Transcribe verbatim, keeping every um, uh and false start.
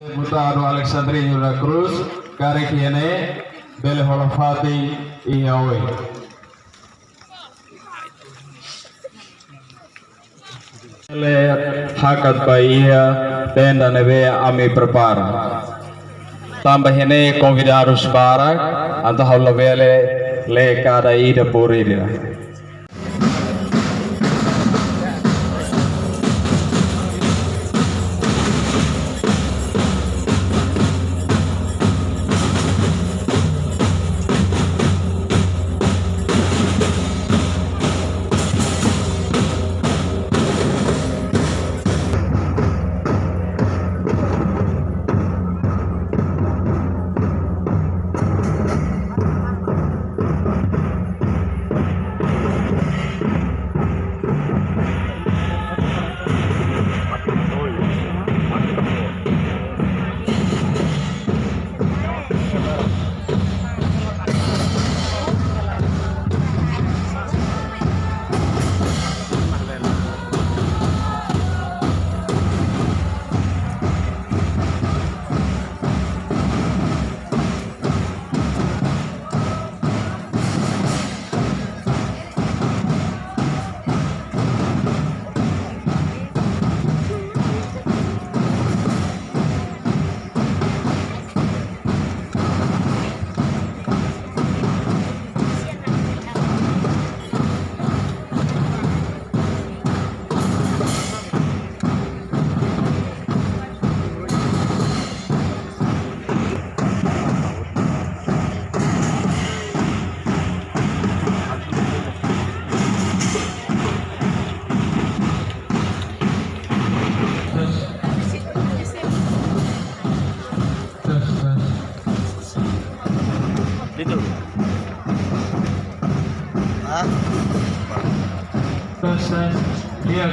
Deputadu Alexandrino da Cruz, karik iha ne'e bele hola fatin iha oin. Bele hakat ba iha tenda ne'ebé ami prepara. Tanba iha ne'e konvidadus barak, entaun ha'u labele lee kada ida por ida. Itu. Hah? Tes, tes. Iya.